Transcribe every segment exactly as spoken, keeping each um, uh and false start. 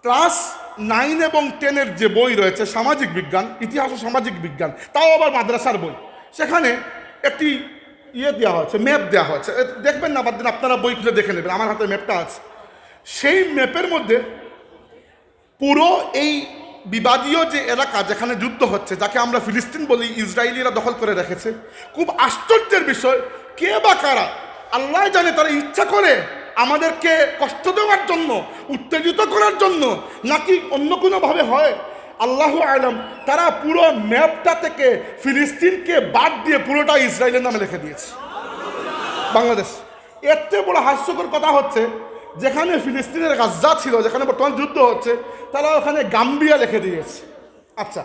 Class nine এবং টেনের যে বই রয়েছে, সামাজিক বিজ্ঞান, ইতিহাস ও সামাজিক বিজ্ঞান, তাও আবার মাদ্রাসার বই, সেখানে একটি ইয়ে দেওয়া হয়েছে, ম্যাপ দেওয়া হয়েছে। এ, দেখবেন না, বাদ দিন, আপনারা বই খুলে দেখে নেবেন, আমার হাতে ম্যাপটা আছে। সেই ম্যাপের মধ্যে পুরো এই বিবাদীয় যে এলাকা, যেখানে যুদ্ধ হচ্ছে, যাকে আমরা ফিলিস্তিন বলি, ইসরায়েলিরা দখল করে রেখেছে। খুব আশ্চর্যের বিষয়, কে বা কারা, আল্লাহ জানে, তারা ইচ্ছা করে আমাদেরকে কষ্ট দেওয়ার জন্য, উত্তেজিত করার জন্য, নাকি অন্য কোনোভাবে হয়, আল্লাহু আলম, তারা পুরো ম্যাপটা থেকে ফিলিস্তিনকে বাদ দিয়ে পুরোটা ইসরায়েলের নামে লিখে দিয়েছে বাংলাদেশ। এর চেয়ে বড় হাস্যকর কথা হচ্ছে, যেখানে ফিলিস্তিনের গাজ্জা ছিল, যেখানে বর্তমান যুদ্ধ হচ্ছে, তারা ওখানে গাম্বিয়া লিখে দিয়েছে। আচ্ছা,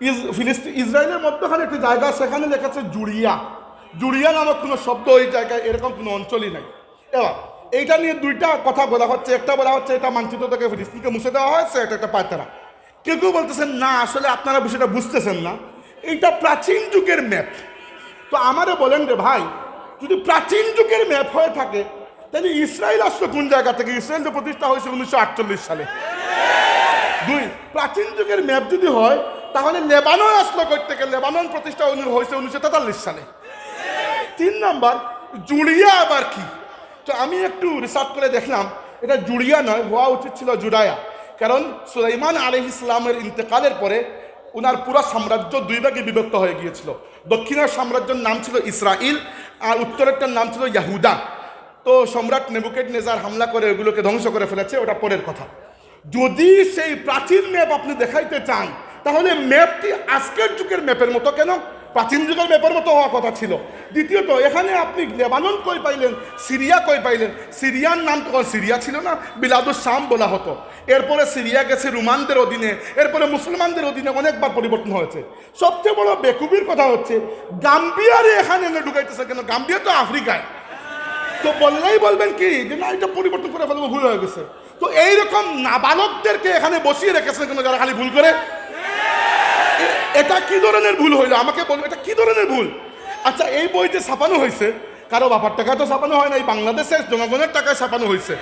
ইস-, ফিলিস্তি-, ইসরায়েলের মধ্যখানে একটি জায়গা, সেখানে লেখা আছে জুড়িয়া। জুড়িয়া নামক কোনো শব্দ ওই জায়গায়, এরকম কোনো অঞ্চলই নাই। এবার এইটা নিয়ে দুইটা কথা বলা হচ্ছে। একটা বলা হচ্ছে এটা মানচিত্র থেকে ফিলিস্তিনকে মুছে দেওয়া হয়েছে, এটা একটা পায়তারা। কেউ কেউ বলতেছেন, "না, আসলে আপনারা বিষয়টা বুঝতেছেন না, এইটা প্রাচীন যুগের ম্যাপ।" তো আমারে বলেন রে ভাই, যদি প্রাচীন যুগের ম্যাপ হয়ে থাকে, তাহলে ইসরায়েল আসলো কোন জায়গা থেকে? ইসরায়েল তো প্রতিষ্ঠা হয়েছে উনিশশো আটচল্লিশ সালে। দুই, প্রাচীন যুগের ম্যাপ যদি হয়, তাহলে লেবানন আসলো কই থেকে? লেবানন প্রতিষ্ঠা উনি-, হয়েছে উনিশশো তেতাল্লিশ সালে। তিন নাম্বার, জুড়িয়া আবার কি? তো আমি একটু রিসার্চ করে দেখলাম, এটা জুড়িয়া নয়, হওয়া উচিত ছিল জুডায়া। কারণ সুলাইমান আলাইহিস সালামের ইন্তেকালের পরে ওনার পুরা সাম্রাজ্য দুই ভাগে বিভক্ত হয়ে গিয়েছিল। দক্ষিণের সাম্রাজ্যের নাম ছিল ইসরাইল, আর উত্তরেরটার নাম ছিল ইয়াহুদা। তো সম্রাট নেবুকেডনেজার হামলা করে ওগুলোকে ধ্বংস করে ফেলেছে, ওটা পরের কথা। যদি সেই প্রাচীন ম্যাপ আপনি দেখাইতে চান, তাহলে ম্যাপটি আজকের যুগের ম্যাপের মতো কেন? প্রাচীন যুগের ম্যাপের মতো হওয়ার কথা ছিল। দ্বিতীয়ত, এখানে আপনি লেবানন কই পাইলেন, সিরিয়া কই পাইলেন? সিরিয়ার নাম তখন সিরিয়া ছিল না, বিলাদুস শাম বলা হতো। এরপরে সিরিয়া গেছে রোমানদের অধীনে, এরপরে মুসলমানদের অধীনে অনেকবার পরিবর্তন হয়েছে। সবচেয়ে বড় বেকুবির কথা হচ্ছে, গাম্বিয়ারে এখানে এনে ঢুকাইতেছে কেন? গাম্বিয়া তো আফ্রিকায়। তো বললেই বলবেন কি যে, "না, এটা পরিবর্তন করে ফেলবো, ভুল হয়ে গেছে।" তো এইরকম নাবালকদেরকে এখানে বসিয়ে রেখেছেন কেন, যারা খালি ভুল করে? এ-, এটা কি ধরনের ভুল হইলো? আমাকে বলুন, এটা কি ধরনের ভুল? আচ্ছা, এই বই যে ছাপানো হয়েছে, কারো বাবার টাকায় তো ছাপানো হয় না, এই বাংলাদেশের জনগণের টাকায় ছাপানো হয়েছে।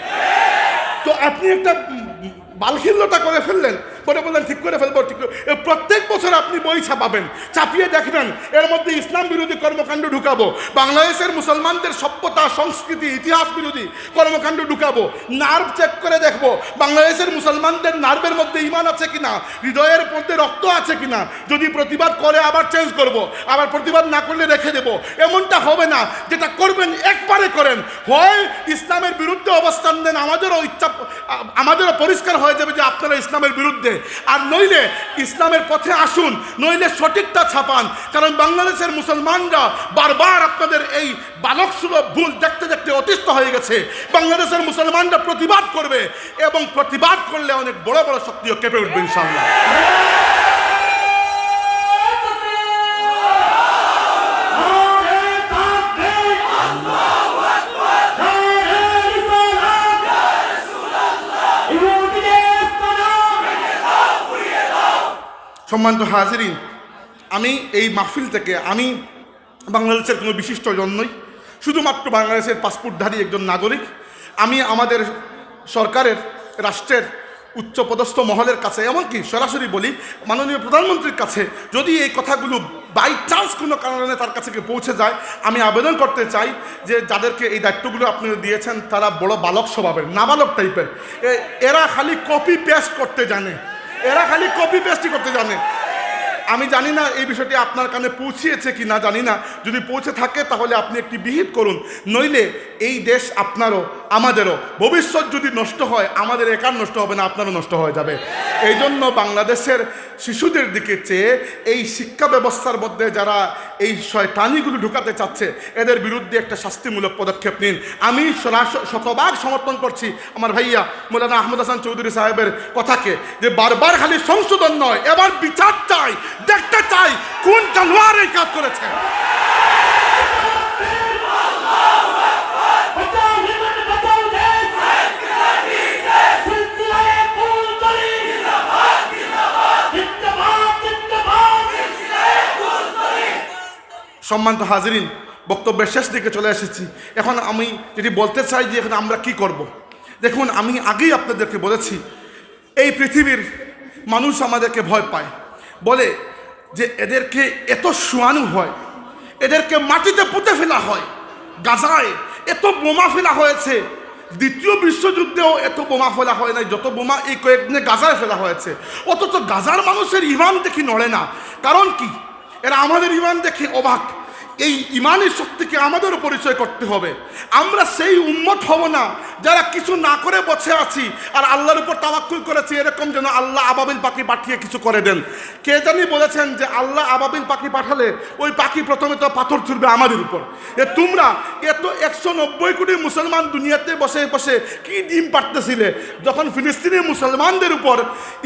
তো আপনি একটা, উম, বালখিল্যতা করে ফেললেন, পরে বললেন, "ঠিক করে ফেলবো, ঠিক করে।" এ, প্রত্যেক বছর আপনি বই ছাপাবেন, ছাপিয়ে দেখবেন, এর মধ্যে ইসলাম বিরোধী কর্মকাণ্ড ঢুকাবো, বাংলাদেশের মুসলমানদের সভ্যতা, সংস্কৃতি, ইতিহাস বিরোধী কর্মকাণ্ড ঢুকাবো, নার্ভ চেক করে দেখবো, বাংলাদেশের মুসলমানদের নার্ভের মধ্যে ইমান আছে কিনা, হৃদয়ের মধ্যে রক্ত আছে কিনা। যদি প্রতিবাদ করে, আবার চেঞ্জ করব, আবার প্রতিবাদ না করলে রেখে দেব। এমনটা হবে না, যেটা করবেন একবারে করেন। হয় ইসলামের বিরুদ্ধে অবস্থান নেন, আমাদেরও ইচ্ছা, আ-, আমাদেরও পরিষ্কার হয়ে যাবে যে আপনারা ইসলামের বিরুদ্ধে। আর নইলে ইসলামের পথে আসুন, নইলে সঠিকটা ছাপান। কারণ বাংলাদেশের মুসলমানরা বারবার আপনাদের এই বালক সুলভ ভুল দেখতে দেখতে অতিষ্ঠ হয়ে গেছে। বাংলাদেশের মুসলমানরা প্রতিবাদ করবে এবং প্রতিবাদ করলে অনেক বড় বড় শক্তিও কেঁপে উঠবে ইনশাআল্লাহ। সম্মানিত হাজিরিন, আমি এই মাহফিল থেকে, আমি বাংলাদেশের কোনো বিশিষ্ট জন নই, শুধুমাত্র বাংলাদেশের পাসপোর্টধারী একজন নাগরিক। আমি আমাদের সরকারের, রাষ্ট্রের উচ্চপদস্থ মহলের কাছে, এমনকি সরাসরি বলি, মাননীয় প্রধানমন্ত্রীর কাছে, যদি এই কথাগুলো বাই চান্স কোনো কারণে তার কাছে গিয়ে পৌঁছে যায়, আমি আবেদন করতে চাই যে যাদেরকে এই দায়িত্বগুলো আপনারা দিয়েছেন, তারা বড় বালক স্বভাবের, নাবালক টাইপের। এ-, এরা খালি কপি পেস্ট করতে জানে, এরা খালি কপি পেস্টই করতে জানে। আমি জানি না এই বিষয়টি আপনার কানে পৌঁছিয়েছে কি না, জানি না। যদি পৌঁছে থাকে, তাহলে আপনি একটি বিহিত করুন, নইলে এই দেশ আপনারও আমাদেরও। ভবিষ্যৎ যদি নষ্ট হয়, আমাদের একার নষ্ট হবে না, আপনারও নষ্ট হয়ে যাবে। এই জন্য বাংলাদেশের শিশুদের দিকে চেয়ে এই শিক্ষা ব্যবস্থার মধ্যে যারা এই শয়তানিগুলো ঢুকাতে চাচ্ছে, এদের বিরুদ্ধে একটা শাস্তিমূলক পদক্ষেপ নিন। আমি সরাস-, শতভাগ সমর্থন করছি আমার ভাইয়া মৌলানা আহমদ হাসান চৌধুরী সাহেবের কথাকে, যে বারবার খালি সংশোধন নয়, এবার বিচার চাই, দেখতে চাই কোন জানোয়ার এই কাজ করেছে। সম্মানিত হাজিরিন, বক্তব্যের শেষ দিকে চলে এসেছি। এখন আমি যেটি বলতে চাই যে এখন আমরা কি করব। দেখুন, আমি আগেই আপনাদেরকে বলেছি, এই পৃথিবীর মানুষ আমাদেরকে ভয় পায়, বলে যে এদেরকে এত শুয়ানো হয়, এদেরকে মাটিতে পুঁতে ফেলা হয়। গাজায় এত বোমা ফেলা হয়েছে, দ্বিতীয় বিশ্বযুদ্ধেও এত বোমা ফেলা হয় নাই, যত বোমা এই কয়েকদিনে গাজায় ফেলা হয়েছে। অথচ গাজার মানুষের ইমান দেখি নড়ে না। কারণ কি? এরা আমাদের ইমান দেখে অবাক। এই ইমানের শক্তিকে আমাদেরও পরিচয় করতে হবে। আমরা সেই উম্মত হব না যারা কিছু না করে বসে আছি আর আল্লাহর উপর তাওয়াক্কুল করেছি, এরকম যেন আল্লাহ আবাবিল পাখি পাঠিয়ে কিছু করে দেন। কে জানি বলেছেন যে আল্লাহ আবাবিল পাখি পাঠালে ওই পাখি প্রথমে তো পাথর ছুড়বে আমাদের উপর। এ তোমরা এত একশো নব্বই কোটি মুসলমান দুনিয়াতে বসে বসে কি ডিম পাড়তেছিলে, যখন ফিলিস্তিনি মুসলমানদের উপর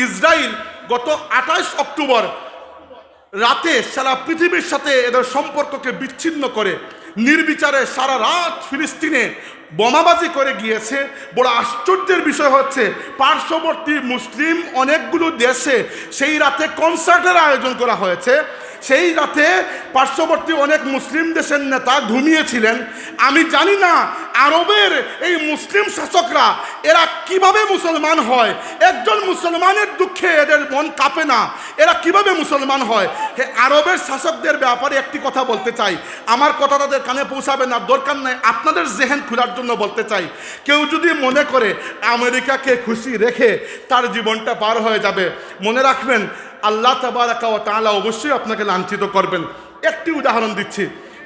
ইসরায়েল গত আঠাশ অক্টোবর রাতে সারা পৃথিবীর সাথে এদের সম্পর্ককে বিচ্ছিন্ন করে নির্বিচারে সারা রাত ফিলিস্তিনে বোমাবাজি করে গিয়েছে। বড় আশ্চর্যের বিষয় হচ্ছে, পার্শ্ববর্তী মুসলিম অনেকগুলো দেশে সেই রাতে কনসার্টের আয়োজন করা হয়েছে। সেই রাতে পার্শ্ববর্তী অনেক মুসলিম দেশের নেতা ঘুমিয়েছিলেন। আমি জানি না আরবের এই মুসলিম শাসকরা এরা কিভাবে মুসলমান হয়। একজন মুসলমানের দুঃখে এদের মন কাঁপে না, এরা কিভাবে মুসলমান হয়? হে আরবের শাসকদের ব্যাপারে একটি কথা বলতে চাই, আমার কথা তাদের কানে পৌঁছাবে না, দরকার নাই, আপনাদের জেহেন খোলার জন্য বলতে চাই। কেউ যদি মনে করে আমেরিকাকে খুশি রেখে তার জীবনটা পার হয়ে যাবে, মনে রাখবেন, আল্লাহ তাবারাকা ওয়া তাআলা অবশ্যই আপনাকে লাঞ্ছিত করবেন। একটি উদাহরণ দিচ্ছি,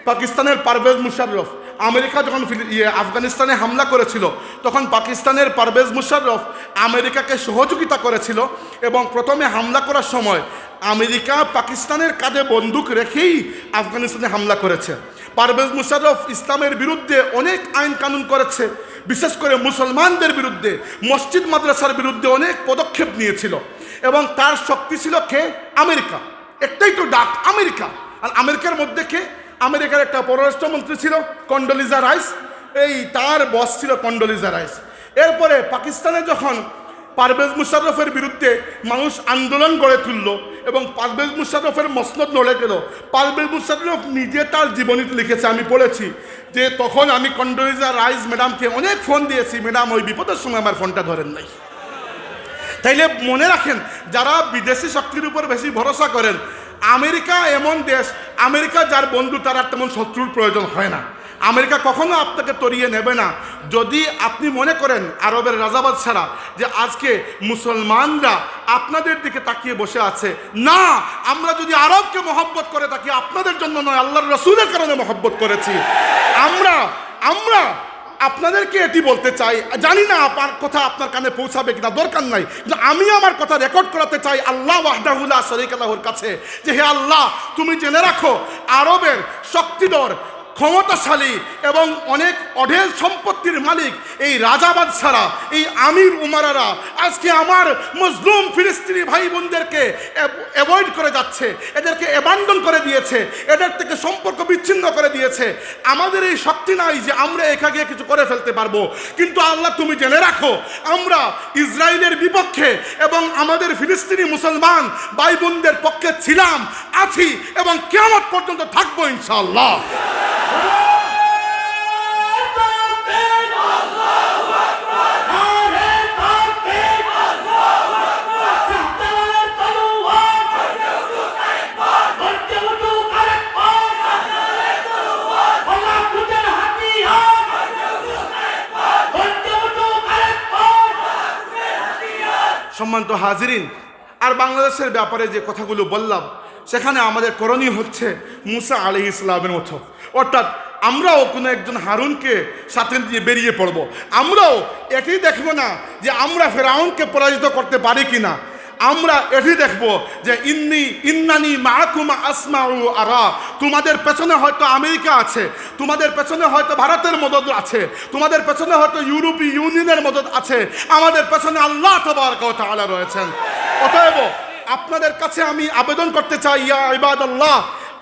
পাকিস্তানের পারভেজ মুশাররফ, আমেরিকা যখন ফিলি-, ইয়ে, আফগানিস্তানে হামলা করেছিল, তখন পাকিস্তানের পারভেজ মুশাররফ আমেরিকাকে সহযোগিতা করেছিল এবং প্রথমে হামলা করার সময় আমেরিকা পাকিস্তানের কাঁধে বন্দুক রেখেই আফগানিস্তানে হামলা করেছে। পারভেজ মুশাররফ ইসলামের বিরুদ্ধে অনেক আইন কানুন করেছে, বিশেষ করে মুসলমানদের বিরুদ্ধে, মসজিদ মাদ্রাসার বিরুদ্ধে অনেক পদক্ষেপ নিয়েছিল। এবং তার শক্তি ছিল কে? আমেরিকা। একটাই তো ডাক, আমেরিকা। আর আমেরিকার মধ্যে কে? আমেরিকার একটা পররাষ্ট্রমন্ত্রী ছিল কন্ডোলিজা রাইস, এই তার বস ছিল কন্ডোলিজা রাইস। এরপরে পাকিস্তানে যখন পারভেজ মুশাররফের বিরুদ্ধে মানুষ আন্দোলন গড়ে তুলল এবং পারভেজ মুশাররফের মসনদ নড়ে গেল, পারভেজ মুশাররফ নিজে তার জীবনীতে লিখেছে, আমি পড়েছি, যে তখন আমি কন্ডোলিজা রাইস ম্যাডামকে অনেক ফোন দিয়েছি, ম্যাডাম ওই বিপদের সময় আমার ফোনটা ধরেন নাই। তাইলে মনে রাখেন, যারা বিদেশি শক্তির উপর বেশি ভরসা করেন, আমেরিকা এমন দেশ, আমেরিকা যার বন্ধু তার আর তেমন শত্রুর প্রয়োজন হয় না। আমেরিকা কখনো আপনাকে তরিয়ে নেবে না। যদি আপনি মনে করেন আরবের রাজাবাদ ছাড়া যে আজকে মুসলমানরা আপনাদের দিকে তাকিয়ে বসে আছে, না, আমরা যদি আরবকে মহব্বত করে থাকি, আপনাদের জন্য নয়, আল্লাহর রসুলের কারণে মহব্বত করেছি আমরা। আমরা আপনাদেরকে এটি বলতে চাই, জানি না আমার কথা আপনার কানে পৌঁছাবে কিনা, দরকার নাই, কিন্তু আমি আমার কথা রেকর্ড করাতে চাই আল্লাহ ওয়াহদাহু লা শরীকা লাহুর কাছে, যে হে আল্লাহ, তুমি জেনে রাখো, আরবের শক্তিধর, ক্ষমতাশালী এবং অনেক অঢেল সম্পত্তির মালিক এই রাজাবাদ ছাড়া, এই আমির উমারারা আজকে আমার মজলুম ফিলিস্তিনি ভাই বোনদেরকে অ্যাভয়েড করে যাচ্ছে, এদেরকে অ্যাবান্ডন করে দিয়েছে, এদের থেকে সম্পর্ক বিচ্ছিন্ন করে দিয়েছে। আমাদের এই শক্তি নাই যে আমরা একা গিয়ে কিছু করে ফেলতে পারবো, কিন্তু আল্লাহ, তুমি জেনে রাখো, আমরা ইসরায়েলের বিপক্ষে এবং আমাদের ফিলিস্তিনি মুসলমান ভাই বোনদের পক্ষে ছিলাম, আছি এবং কিয়ামত পর্যন্ত থাকবো ইনশাআল্লাহ। সম্মানিত হাজিরিন, আর বাংলাদেশের ব্যাপারে যে কথাগুলো বললাম, সেখানে আমাদের করণীয় হচ্ছে মুসা আলাইহিস সালামের মতো, অর্থাৎ আমরাও কোনো একজন হারুনকে সাথে নিয়ে বেরিয়ে পড়ব। আমরাও এটি দেখব না যে আমরা ফেরাউনকে পরাজিত করতে পারি কিনা, আমরা এটি দেখব যে ইন্নি ইন্নানি মাআকুমা আসমাউ আরা, তোমাদের পেছনে হয়তো আমেরিকা আছে, তোমাদের পেছনে হয়তো ভারতের মদত আছে, তোমাদের পেছনে হয়তো ইউরোপীয় ইউনিয়নের মদত আছে, আমাদের পেছনে আল্লাহ তাবারাকা ওয়া তাআলা রয়েছেন। অতএব আপনাদের কাছে আমি আবেদন করতে চাই, ইয়া ইবাদাল্লাহ,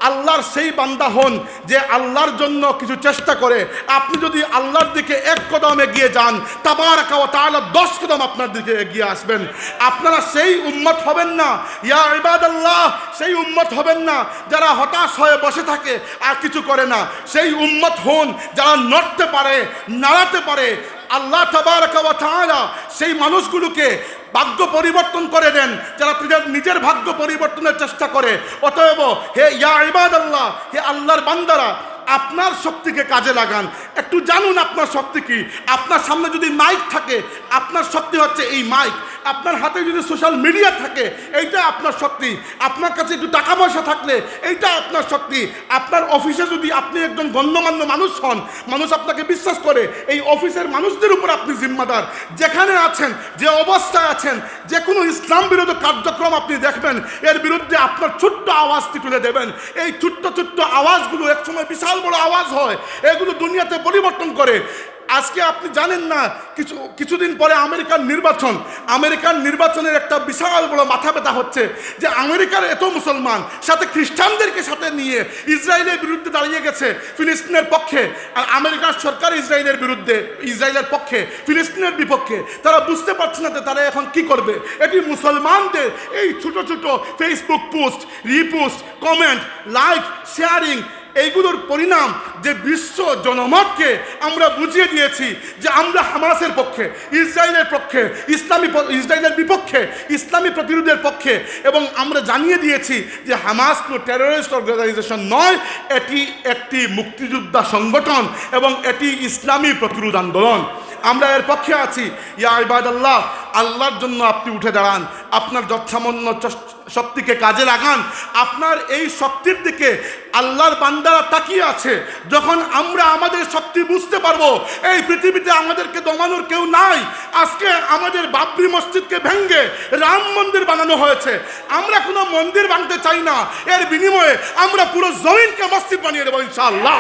আল্লাহর সেই বান্দা হন যে আল্লাহর জন্য কিছু চেষ্টা করে। আপনি যদি আল্লাহর দিকে এক কদম এগিয়ে যান, তাবারাকা ওয়া তাআলা দশ কদম আপনার দিকে এগিয়ে আসবেন। আপনারা সেই উম্মত হবেন না, ইয়া ইবাদাল্লাহ, সেই উম্মত হবেন না যারা হতাশ হয়ে বসে থাকে আর কিছু করে না। সেই উম্মত হন যারা নড়তে পারে, নাড়াতে পারে, আল্লাহ তাবারাকা ওয়া তাআলা সেই মানুষগুলোকে ভাগ্য পরিবর্তন করে দেন, যারা তাদের নিজের ভাগ্য পরিবর্তনের চেষ্টা করে। অতএব, হে ইয়া ইবাদাল্লাহ, হে আল্লাহর বান্দারা, আপনার শক্তিকে কাজে লাগান। একটু জানুন আপনার শক্তি কি। আপনার সামনে যদি মাইক থাকে, আপনার শক্তি হচ্ছে এই মাইক। আপনার হাতে যদি সোশ্যাল মিডিয়া থাকে, এইটা আপনার শক্তি। আপনার কাছে একটু টাকা পয়সা থাকলে, এইটা আপনার শক্তি। আপনার অফিসে যদি আপনি একজন গণ্যমান্য মানুষ হন, মানুষ আপনাকে বিশ্বাস করে, এই অফিসের মানুষদের উপর আপনি জিম্মাদার। যেখানে আছেন, যে অবস্থায় আছেন, যে কোনো ইসলাম বিরোধী কার্যক্রম আপনি দেখবেন, এর বিরুদ্ধে আপনার ছোট্ট আওয়াজটি তুলে দেবেন। এই ছোট্ট ছোট্ট আওয়াজগুলো একসময় বিশাল বড় আওয়াজ হয়, এগুলো দুনিয়াতে পরিবর্তন করে। আজকে আপনি জানেন না, কিছু কিছুদিন পরে আমেরিকার নির্বাচন। আমেরিকার নির্বাচনের একটা বিশাল বড় মাথা ব্যথা হচ্ছে যে আমেরিকার এত মুসলমান, সাথে খ্রিস্টানদেরকে সাথে নিয়ে ইসরায়েলের বিরুদ্ধে দাঁড়িয়ে গেছে ফিলিস্তিনের পক্ষে, আর আমেরিকার সরকার ইসরায়েলের বিরুদ্ধে, ইসরায়েলের পক্ষে, ফিলিস্তিনের বিপক্ষে। তারা বুঝতে পারছে না যে তারা এখন কি করবে। এটি মুসলমানদের এই ছোট ছোট Facebook post, repost, comment, like, sharing, এইগুলোর পরিণাম যে বিশ্ব জনমতকে আমরা বুঝিয়ে দিয়েছি যে আমরা হামাসের পক্ষে, ইসরায়েলের পক্ষে, ইসলামী প-, ইসরায়েলের বিপক্ষে, ইসলামী প্রতিরোধের পক্ষে। এবং আমরা জানিয়ে দিয়েছি যে হামাস কোনো টেররিস্ট অর্গানাইজেশন নয়, এটি একটি মুক্তিযোদ্ধা সংগঠন এবং এটি ইসলামী প্রতিরোধ আন্দোলন। আমরা এর পক্ষে আছি। ইয়া ইবাদাল্লাহ, আল্লাহর জন্য আপনি উঠে দাঁড়ান, আপনার যৎসামান্য চস-, শক্তিকে কাজে লাগান। আপনার এই শক্তির দিকে আল্লাহর বান্দারা তাকিয়ে আছে। যখন আমরা আমাদের শক্তি বুঝতে পারবো, এই পৃথিবীতে আমাদেরকে দমানোর কেউ নাই। আজকে আমাদের বাবরি মসজিদকে ভেঙে রাম মন্দির বানানো হয়েছে। আমরা কোনো মন্দির ভাঙতে চাই না, এর বিনিময়ে আমরা পুরো জমিনকে মসজিদ বানিয়ে দেবো ইনশাআল্লাহ।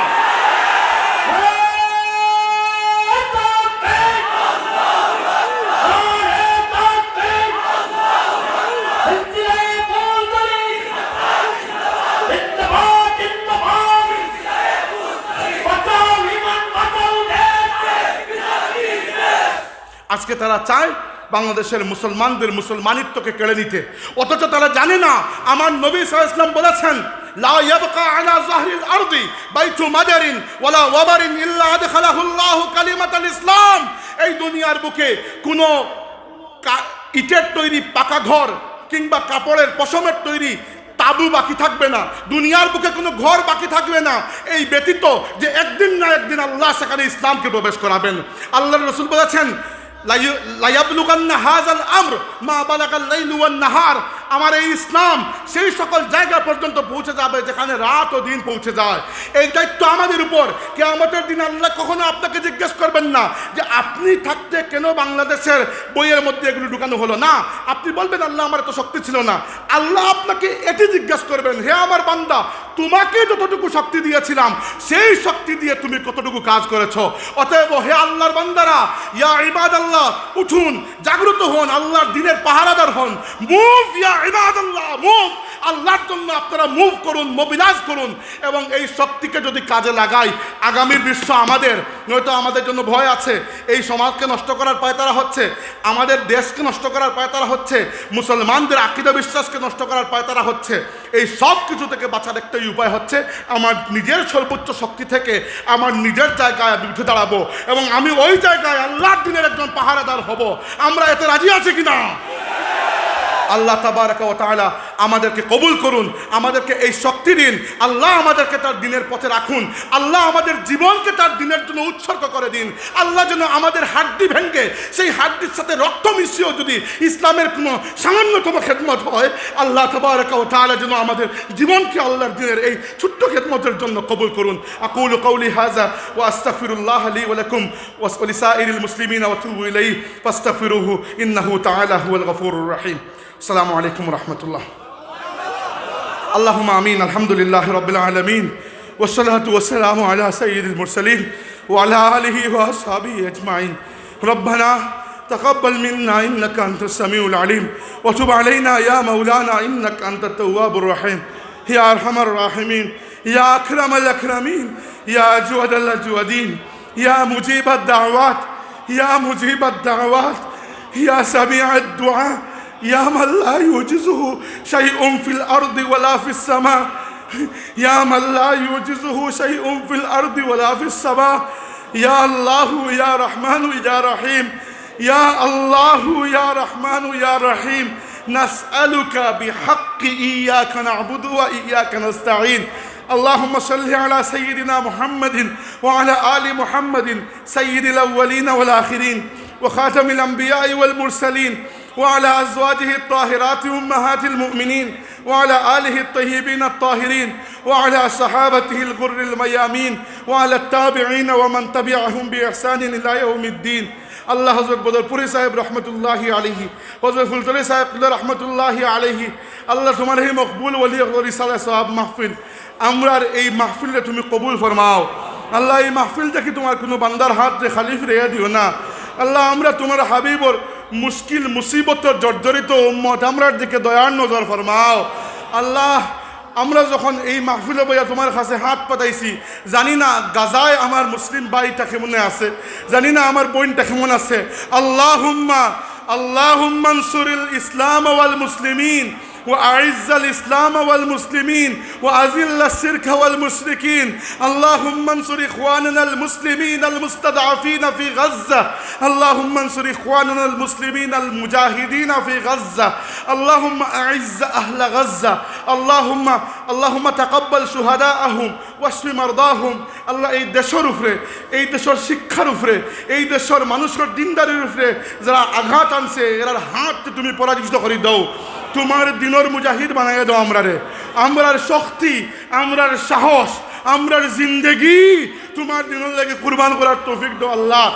আজকে তারা চায় বাংলাদেশের মুসলমানদের মুসলমানিত্বকে কেড়ে নিতে, অথচ তারা জানে না আমার নবী সাল্লাল্লাহু আলাইহি ওয়াসাল্লাম বলেছেন, "লা ইয়াবকা আলা যাহরিল আরদি বাইতু মাদারিন ওয়ালা ওয়াবারিন ইল্লা আদখালাহুল্লাহু কালিমাতাল ইসলাম।" এই দুনিয়ার বুকে কোনো কা-, ইটের তৈরি পাকা ঘর কিংবা কাপড়ের পশমের তৈরি তাঁবু বাকি থাকবে না, দুনিয়ার বুকে কোনো ঘর বাকি থাকবে না, এই ব্যতীত যে একদিন না একদিন আল্লাহ সেখানে ইসলামকে প্রবেশ করাবেন। আল্লাহর রসুল বলেছেন, "লাইয়ু-, লায়াবলুগান্না হাযাল আমর মা বালাগাল লাইলু ওয়ান নাহার।" আমার এই ইসলাম সেই সকল জায়গা পর্যন্ত পৌঁছে যাবে যেখানে রাত ও দিন পৌঁছে যায়। এই দায়িত্ব আমাদের উপর। কিয়ামতের দিন আল্লাহ কখনো আপনাকে জিজ্ঞেস করবেন না যে আপনি থাকতে কেন বাংলাদেশের বইয়ের মধ্যে এগুলো ঢুকানো হলো না। আপনি বলবেন, "আল্লাহ, আমার এত শক্তি ছিল না।" আল্লাহ আপনাকে এটি জিজ্ঞেস করবেন, "হে আমার বান্দা, তোমাকে যতটুকু শক্তি দিয়েছিলাম, সেই শক্তি দিয়ে তুমি কতটুকু কাজ করেছো?" অতএব হে আল্লাহর বান্দারা, ইয়া ইবাদাল্লাহ, উঠুন, জাগ্রত হন, আল্লাহর দ্বীনের পাহারাদার হন। মুভ ইয়া ইবাদাল্লাহ, মুভ। আল্লাহর জন্য আপনারা মুভ করুন, মোবিলাইজ করুন। এবং এই শক্তিকে যদি কাজে লাগাই, আগামীর বিশ্ব আমাদের, নয়তো আমাদের জন্য ভয় আছে। এই সমাজকে নষ্ট করার পায়তারা হচ্ছে, আমাদের দেশকে নষ্ট করার পায়তারা হচ্ছে, মুসলমানদের আকিদা বিশ্বাসকে নষ্ট করার পায়তারা হচ্ছে। এই সব কিছু থেকে বাঁচার একটাই উপায় হচ্ছে আমার নিজের সর্বোচ্চ শক্তি থেকে আমার নিজের জায়গায় আমি উঠে দাঁড়াবো এবং আমি ওই জায়গায় আল্লাহর দ্বীনের একজন পাহারাদার হব। আমরা এতে রাজি আছি কিনা? আল্লাহ তাবারাকা ওয়া তাআলা আমাদেরকে কবুল করুন, আমাদেরকে এই শক্তি দিন। আল্লাহ আমাদেরকে তার দ্বীনের পথে রাখুন। আল্লাহ আমাদের জীবনকে তার দ্বীনের জন্য উৎসর্গ করে দিন। আল্লাহ যেন আমাদের হাড্ডি ভেঙে সেই হাড্ডির সাথে রক্ত মিশিয়েও যদি ইসলামের কোনো সামান্যতম খেদমত হয়, আল্লাহ তাবারাকা ওয়া তাআলা যেন আমাদের জীবনকে আল্লাহর দ্বীনের এই ছোট্ট খেদমতের জন্য কবুল করুন। আকুলু কাওলি হাযা ওয়া আস্তাগফিরুল্লাহ লি ওয়া লাকুম ওয়া লিসাইরিল মুসলিমিন ওয়া তুবু ইলাইহি ফাস্তাগফিরুহু ইন্নাহু তাআলা হুয়াল গফুরুর রহিম। আসসালামু আলাইকুম ওয়া রাহমাতুল্লাহ। اللهم آمين. الحمد لله رب العالمين، والصلاة والسلام على سيد المرسلين وعلى آله وأصحابه أجمعين. ربنا تقبل منا إنك أنت السميع العليم، وتب علينا يا مولانا إنك أنت التواب الرحيم. يا أرحم الراحمين، يا أكرم الأكرمين، يا أجود الأجودين، يا مجيب الدعوات، يا مجيب الدعوات، يا سميع الدعاء، يا من لا يعجزه شيء في الأرض ولا في السماء، يا من لا يعجزه شيء في الأرض ولا في السماء، يا الله يا رحمن يا رحيم، يا الله يا رحمن يا رحيم، نسألك بحق إياك نعبد وإياك نستعين. اللهم صل على سيدنا محمد وعلى آل محمد سيد الأولين والآخرين وخاتم الأنبياء والمرسلين وعلى أزواجه الطاهرات أمهات المؤمنين وعلى آله الطيبين الطاهرين وعلى صحابته الغر الميامين وعلى التابعين ومن تبعهم بإحسان إلى يوم الدين. আল্লাহ হযরত বদরপুরি সাহেব রহমতুল্লাহি আলাইহি, হযরত ফুলতলি সাহেব কিবলা রহমতুল্লাহি আলাইহি, আল্লাহ তুমার এই মকবুল ওলি অকলর ইসালে সওয়াব মাহফিল, আমরার এই মাহফিলরে তুমি কবুল ফরমাও। আল্লাহ, এই মাহফিল থাকি তুমার কুনু বান্দার হাতরে খালি ফিরাইয়া দিও না। আল্লাহ, আমরা তুমার হাবিবর মুশকিল মুসিবতর জর্জরিত উম্মত, আমরার দিকে দয়ার নজর ফরমাও। আল্লাহ, আমরা যখন এই মাহফিলো বইয়া তুমার কাছে হাত পাতাইছি, জানি না গাজায় আমার মুসলিম ভাইটা কেমনে আছে, জানি না আমার বইনটা কেমন আছে। اللهم اللهم انصر الإسلام والمسلمين وأعز الإسلام والمسلمين وأذل الشرك والمشركين. اللهم انصر إخواننا المسلمين المستضعفين في غزة. اللهم انصر إخواننا المسلمين المجاهدين في غزة. اللهم أعز أهل غزة. اللهم اللهم تقبل شهداءهم واشف مرضاهم. আল্লাহ, এই দেশর উপরে, এই দেশর শিক্ষার উপরে, এই দেশর মানুষর দিনদারির উপরে যারা আঘাত আনছে, এরার হাত তুমি পরাজিত করি দাও। তুমার দিনর মুজাহিদ বানাইয়া দাও আমরারে। আমরার শক্তি, আমরার সাহস, আমরার জিন্দেগি তুমার দিনর লাগি কুরবান করার তৌফিক দাও আল্লাহ।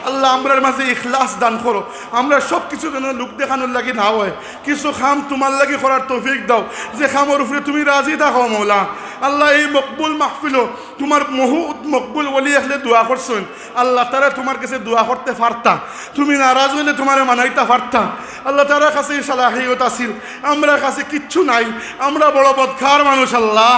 আল্লাহ, আমরার মাঝে ইখলাস দান করো। আমরা সব কিছু যেন লোক দেখানোর লাগি না হয়, কিছু কাম তুমার লাগি করার তৌফিক দাও, যে কামর উপরে তুমি রাজি থাকো মৌলা। আল্লাহ, এই মকবুল মাহফিলো তুমার বহুত মকবুল ওলি অকলে দোয়া করছইন। আল্লাহ, তারা তুমার কাছে দোয়া করতে পারতা, তুমি নারাজ অইলে তুমারে মানাইতা পারতা। আল্লাহ, তারার কাছে এই সালাহিয়ত আছিল, আমরার কাছে কিচ্ছু নাই, আমরা বড় বদকার মানুষ আল্লাহ।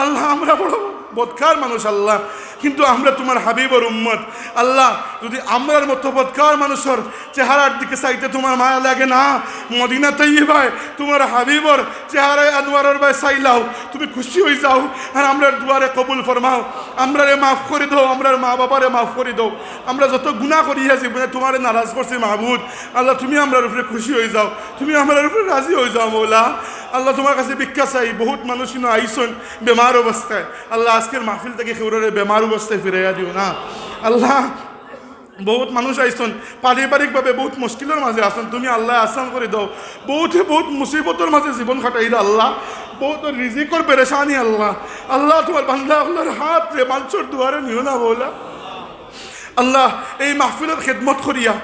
আল্লাহ, আমরা বড় বদকার মানুষ আল্লাহ, কিন্তু আমরা তুমার হাবিবর উম্মত। আল্লাহ, যদি আমরার মতো বদকার মানুষর চেহারার দিকে চাইতে তুমার মায়া লাগে না, মদিনা তৈয়বায় তুমার হাবিবর চেহারায় আনোয়ারর বায় চাইলাও, তুমি খুশি অই যাও, আর আমরার দোয়ারে কবুল ফরমাও, আমরারে মাফ করি দাও, আমরার মা বাবারে মাফ করি দাও। আমরা যত গুনাহ করিয়া জীবনে তুমারে নারাজ করছি মাবুদ, আল্লাহ, তুমি আমরার উপরে খুশি অই যাও, তুমি আমরার উপরে রাজি অই যাও মৌলা। আল্লাহ, তুমার কাছে ভিক্ষা চাই, বহুত মানুষ ইনো আইছইন বেমার অবস্থায়। আল্লাহ, আজকের মাহফিল থাকি কেউররে বেমার অবস্থায় ফিরাইয়া দিও না। আল্লাহ, বহুত মানুষ আইছইন পারিবারিকভাবে বহুত মুশকিলর মাঝে আছইন, তুমি আল্লাহ আসান করি দাও। বহুতে বহুত মুসিবতর মাঝে জীবন কাটাইরা আল্লাহ, বহুত রিজিকর পেরেশানি আল্লাহ। আল্লাহ, তুমার বান্দা অকলর হাতরে মানষর দুয়ারে নিও না মৌলা। আল্লাহ, এই মাহফিলর খেদমত করিয়া,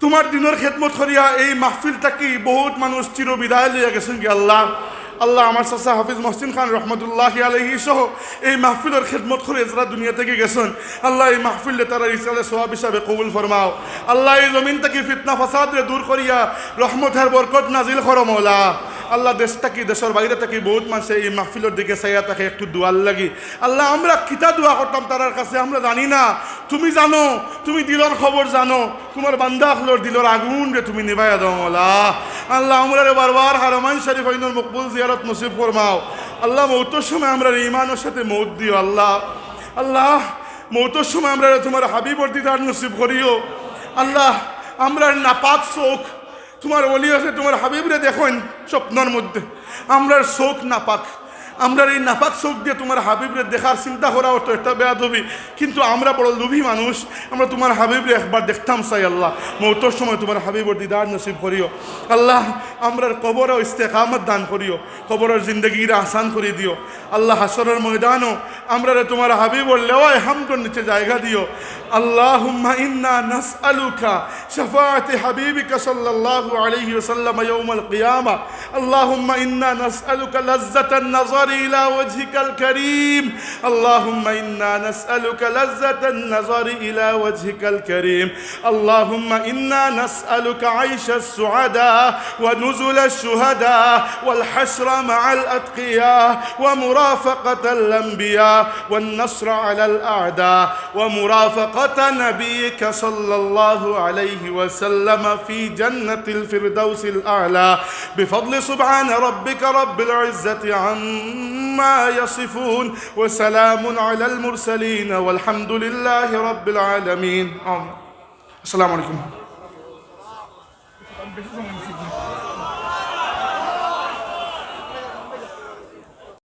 তুমার দিনর খেদমত করিয়া এই মাহফিল থাকি বহুত মানুষ চির বিদায় লইয়া গেছইন গি আল্লাহ। আল্লাহ, আমার চাচা হাফিজ মহসিন খান রহমতুল্লাহি আলাইহি সহ এই মাহফিলর খেদমত করিয়া যারা দুনিয়া থাকি গেছইন, আল্লাহ, এই মাহফিলরে তারার ইসালে সওয়াব হিসাবে কবুল ফরমাও। আল্লাহ, এই জমিন থাকি ফিতনা ফাসাদরে দূর করিয়া রহমতর বরকত নাজিল করো মৌলা। আল্লাহ, দেশ থাকি, দেশর বাইরে থাকি বহুত মানষে এই মাহফিলর দিকে চাইয়া থাকে একটু দোয়ার লাগি। আল্লাহ, আমরা কিতা দোয়া করতাম তারার কাছে আমরা জানি না, তুমি জানো, তুমি দিলর খবর জানো। তুমার বান্দা অকলর দিলর আগুনরে তুমি নিবাইয়া দাও মৌলা। আল্লাহ, আমরারে বারবার হারামাইন শরীফাইনর মকবুল জিয়ারত নসিব ফরমাও। আল্লাহ, মৌতর সময় আমরারে ইমানর সাথে মৌত দিও আল্লাহ। আল্লাহ, মৌতর সময় আমরারে তুমার হাবিবর দিদার নসিব করিও। আল্লাহ, আমরার নাপাক চউখ, তুমার ওলি আছে, তুমার হাবিবরে দেখইন স্বপ্নর মধ্যে, আমরার চউখ নাপাক, আমরার এই নাপাক চউখ দিয়া তুমার হাবিবরে দেখার চিন্তা করা অতো একটা বেয়াদবি, কিন্তু আমরা বড় লোভী মানুষ, আমরা তুমার হাবিবরে একবার দেখতাম চাই আল্লাহ। মৌতর সময় তুমার হাবিবর দিদার নসিব করিও আল্লাহ। আমরার কবরো ইস্তেকামত দান করিও, কবরর জিন্দেগিরে আসান করি দিও আল্লাহ। হাশরর ময়দানো আমরারে তুমার হাবিবর লেওয়ায়ে হামদর নিচে জায়গা দিও। اللهم إنا نسألك شفاعة حبيبك صلى الله عليه وسلم يوم القيامة. اللهم إنا نسألك لذة النظر إلى وجهك الكريم. اللهم إنا نسألك لذة النظر إلى وجهك الكريم. اللهم إنا نسألك عيش السعداء ونزل الشهداء والحشر مع الأتقياء ومرافقة الأنبياء والنصر على الأعداء ومرافقة نبيك صلى الله عليه وسلم في جنة الفردوس الأعلى بفضل سبحان ربك رب العزة عما عما يصفون، وسلام على المرسلين، والحمد لله رب العالمين. آمين. السلام عليكم.